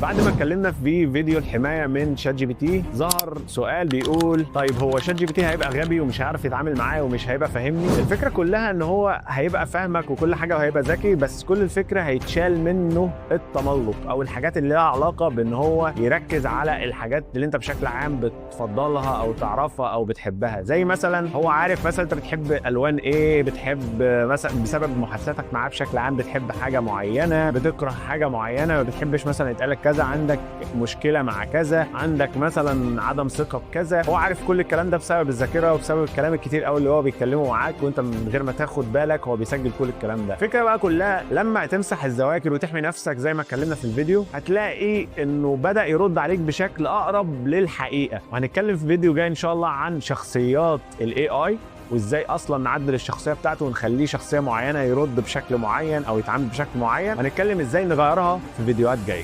بعد ما اتكلمنا في فيديو الحماية من ChatGPT، ظهر سؤال بيقول: طيب هو ChatGPT هيبقى غبي ومش هيعرف يتعامل معايا ومش هيبقى فاهمني؟ الفكرة كلها ان هو هيبقى فاهمك وكل حاجة وهيبقى ذكي، بس كل الفكرة هيتشال منه التملق او الحاجات اللي لها علاقة بان هو يركز على الحاجات اللي انت بشكل عام بتفضلها او تعرفها او بتحبها. زي مثلا هو عارف مثلا انت بتحب الوان ايه، بتحب مثلا بسبب محادثاتك معاه بشكل عام بتحب حاجة معينه، بتكره حاجة معينه، ما بتحبش مثلا يتقالك كذا، عندك مشكلة مع كذا، عندك مثلا عدم ثقة بكذا. هو عارف كل الكلام ده بسبب الذاكرة وبسبب الكلام الكتير قوي اللي هو بيتكلمه معاك، وانت من غير ما تاخد بالك هو بيسجل كل الكلام ده. الفكرة بقى كلها لما تمسح الذواكر وتحمي نفسك زي ما اتكلمنا في الفيديو، هتلاقي انه بدا يرد عليك بشكل اقرب للحقيقه. وهنتكلم في فيديو جاي ان شاء الله عن شخصيات ال AI وازاي اصلا نعدل الشخصية بتاعته ونخليه شخصية معينة يرد بشكل معين او يتعامل بشكل معين. هنتكلم ازاي نغيرها في فيديوهات جاية.